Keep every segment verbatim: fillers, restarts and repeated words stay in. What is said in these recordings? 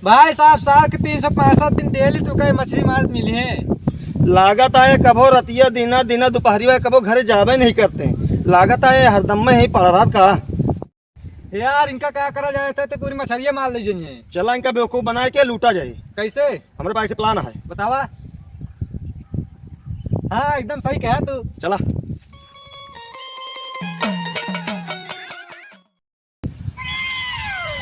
भाई साहब, साल के तीन सौ पैंसठ दिन daily तू कहे मछरी मारत मिली है। लागत आए कभो रतिया दिना, दिना दुपहरिया कभो घरे जाबे नहीं करते। लागत आए हरदम में ही पड़ा रहत का। यार, इनका क्या करा जाए, तो पूरी मछरिया मार ले जाइए। चला, इनका बेवकूफ बनाए के लूटा जाए। कैसे? हमरे पास एक plan है। बतावा। हाँ, एकदम सही कहा तू। चला।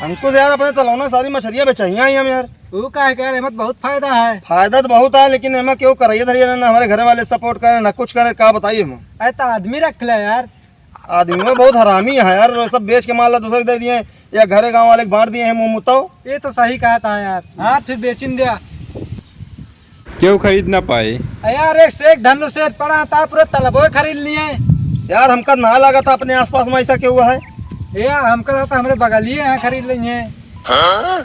अंकुश यार, अपने तलौना सारी मछरिया बेचइया ही हम यार। तू काहे कह रहे, एमा तो बहुत फायदा है। फायदा तो बहुत है, लेकिन एमा केहू करइया धरइया ना, ना हमरे घरे वाले support करे, ना कुछ करे, का बताइए हम। अरे तो आदमी रख ले यार। आदमी में बहुत हरामी है यार, सब बेच के माल ला दूसरे के दे दिए या घरे गाँव वाले के बांट दिए हैं मुंह मुताओ। ये तो सही कहा था यार। हाँ, फिर बेचिन दिया। केहू खरीद ना पाए। अरे यार, एक से एक धनु सेठ पड़ा था, पूरा तलबो खरीद लिए। यार, हमका ना लगा था अपने आसपास में ऐसा केहू है। ए यार, हमका लगा था हमरे बगलिए यहाँ खरीद लेंगे। हाँ?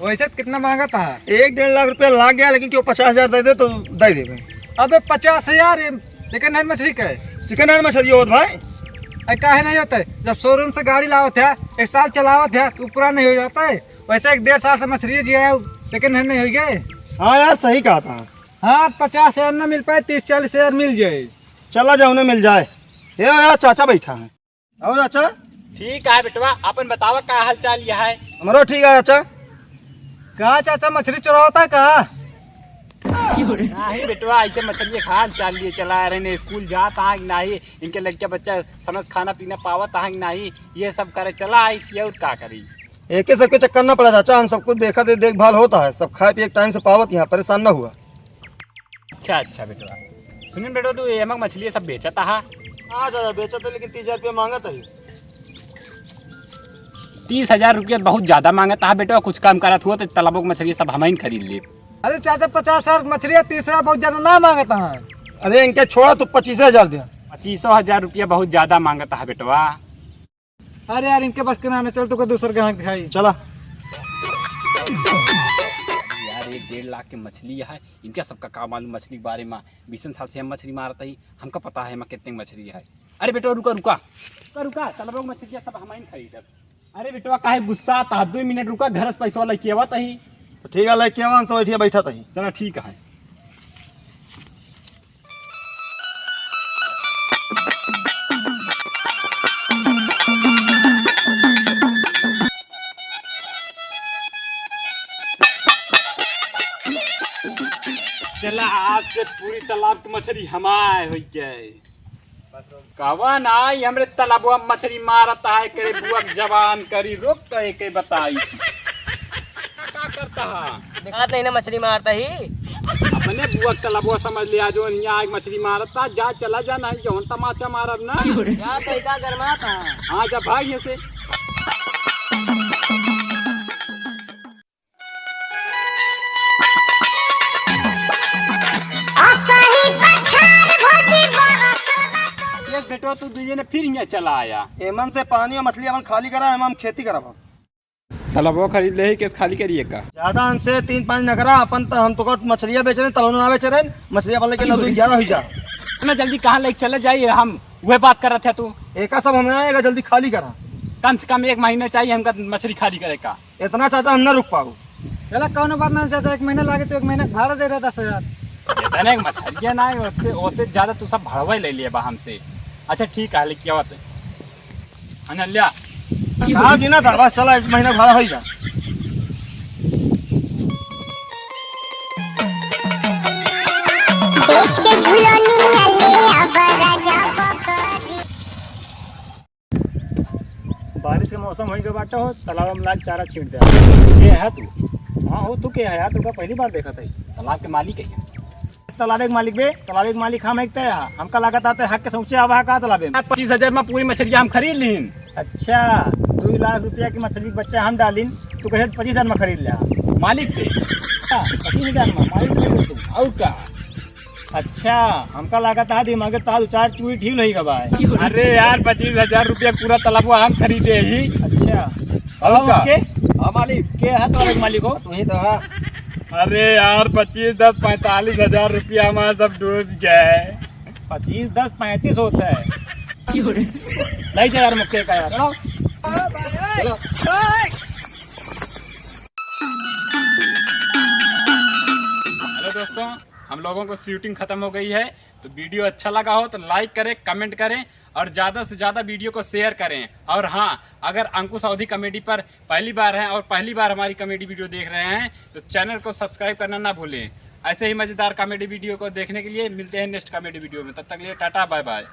वैसे तो कितना मांगा था? एक डेढ़ लाख रुपया लाग गया, लेकिन केहू पचास हजार दे दे तो दे देबे। अबे पचास हजार, ये second hand मछली का है? Second hand मछली होत भाई। अरे काहे नहीं होता है? जब showroom से गाड़ी लावत है, एक साल चलावत है, तो पूरा नहीं हो जाता है? वैसे एक डेढ़ साल से मछली जिया है, second hand नहीं होई गए? हाँ यार, सही कहा था। हाँ, पचास हजार ना मिल पाए, तीस चालीस हजार मिल जाए। चला जाओ, उन्हें मिल जाए। ए यार, चाचा बैठा है। और चाचा? ठीक है बेटवा, अपन बतावा का हाल चाल यह है? हमरो ठीक है चाचा। का चाचा, मछली चुरावता का? नहीं बेटवा, ऐसे मछली का हाल चाल लिए चला रहे ने, स्कूल जात है कि नहीं, इनके लड़के बच्चा समय से खाना पीना पावत है कि नहीं, ये सब करे चला है कि और का करी। एके सबके चक्कर ना पड़ा चाचा, हम सब कुछ देखा थे, देखभाल होता है, सब खाए पिए के time से पावत यहाँ, परेशान ना हुआ। अच्छा, अच्छा बेटवा। सुनिन बेटवा, तू एमक मछली सब बेचत आहा? हाँ चाचा, बेचत है, लेकिन तीस हजार रुपया मांगत है। तीस हजार रुपया बहुत ज्यादा मांगत आहा बेटवा, कुछ कम करत हुआ तो तलाबों की मछली सब हम ही खरीद ले। अरे चाचा, पचास हजार मछली है, तीस हजार बहुत ज्यादा ना मांगत आहा। अरे इनके छोड़ा, तू पच्चीस हजार दे। पच्चीसो हजार रुपया बहुत ज्यादा मांगत आहा बेटवा। अरे यार, इनके बस के ना, चल, तुका दूसर ग्राहक दिखाई। चला। यार, एक डेढ़ लाख के मछली है, इनका सबका का मालूम मछली के बारे में। बीसन साल से हम मछली मारत ही, हमका पता है एमा कितने मछली है। अरे बेटवा, रुका, रुका, रुका, रुका, तलबो मछली सब हम ही खरीदब। अरे बेटवा, काहे गुस्सा आता? दो मिनट रुका, घर से पैसा लेके आवत ही। तो ठीक है, लेके आवा, हम सब बैठिया बैठा तही। चला, ठीक है। चला, आज से पूरी तालाब की मछली हमार हो जाए। कवन आई हमरे तालाबवा में मछली मारत है, करे बुआ के जवान करी, रोक तो एके बताई। का करता है? दिखात नहीं ना मछली मारता ही। अपने बुआ के तालाबवा समझ लिया, जो यहाँ आके मछली मारता, जा चला जा, नहीं जौन तमाचा मारब ना। जा तैका गरमात है। हाँ, जा भाग यहाँ से। ये बेटवा, तू दुइये ने फिर यहाँ चला आया। एमन से पानी और मछली अपन खाली करा, एमन हम खेती करब। तालाबो खरीद ले ही, केस खाली करिए का? ज्यादा हमसे तीन पाँच नखरा, अपन त, हम तो कहत मछलिया बेच रहे, तलौना ना बेच रहे, मछलिया वाले के नौ दू ग्यारह हो जा। इतना जल्दी कहाँ लेके चले जाइए हम? वह बात करत है तू। एका सब हम ना आएगा, जल्दी खाली करा। कम से कम एक महीना चाहिए हमका मछली खाली करे का। इतना चाचा हम ना रुक पाऊ। चला कौनो बात ना चाचा, एक महीना लागे तो एक महीना का भाड़ा दे दे दस हजार। इतने मछलिया ना है, उससे, उससे ज्यादा तू सब भड़वा ही ले लिए बा हमसे। अच्छा ठीक है, लेके आवत है। अनल्या। हाँ जी ना था, बस चला एक महीना भाड़ा होई जा। देख के झुलनिया ले अब राजा पकड़ी। बारिश के मौसम होई के बाटे हो, तालाब में लाग चारा छीट दे। के है तू? हाँ हो, तू के है यार? तुमका पहली बार देखत है। तालाब के मालिक है। इस तालाबे के मालिक बे, तालाबे के मालिक हम एक तय हा। हमका लागत आते हक के सौचे आवा का तालाबे में। पच्चीस हजार में पूरी मछलिया हम खरीद लीन। अच्छा, दो लाख रुपया की मछली के बच्चा हम डालिन, तू कहे पच्चीस हजार में खरीद ले। मालिक से? हाँ, पच्चीस हजार में, मालिक से खरीद तू। और का? अच्छा, हमका लागत है दिमाग के तार उचार चूड़ी ढील होई गवा है। अरे यार, पच्चीस हजार रुपया पूरा तालाबवा हम खरीदे ही। अच्छा। और का? के? हाँ मालिक। के है तालाब के मालिक हो? तू ही तो है। अरे यार, पच्चीस, दस, पैंतालीस हजार रुपया हमारा सब डूब गया है। पच्चीस, दस, पैंतीस होता है। नहीं जा यार, मुक्के का यार। चलो। चलो। दोस्तों, हम लोगों को शूटिंग खत्म हो गई है, तो वीडियो अच्छा लगा हो तो लाइक करें, कमेंट करें और ज़्यादा से ज़्यादा वीडियो को शेयर करें। और हाँ, अगर अंकुश अवधी कॉमेडी पर पहली बार हैं और पहली बार हमारी कॉमेडी वीडियो देख रहे हैं तो चैनल को सब्सक्राइब करना ना भूलें। ऐसे ही मज़ेदार कॉमेडी वीडियो को देखने के लिए मिलते हैं नेक्स्ट कॉमेडी वीडियो में। तब तक के लिए टाटा, बाय बाय।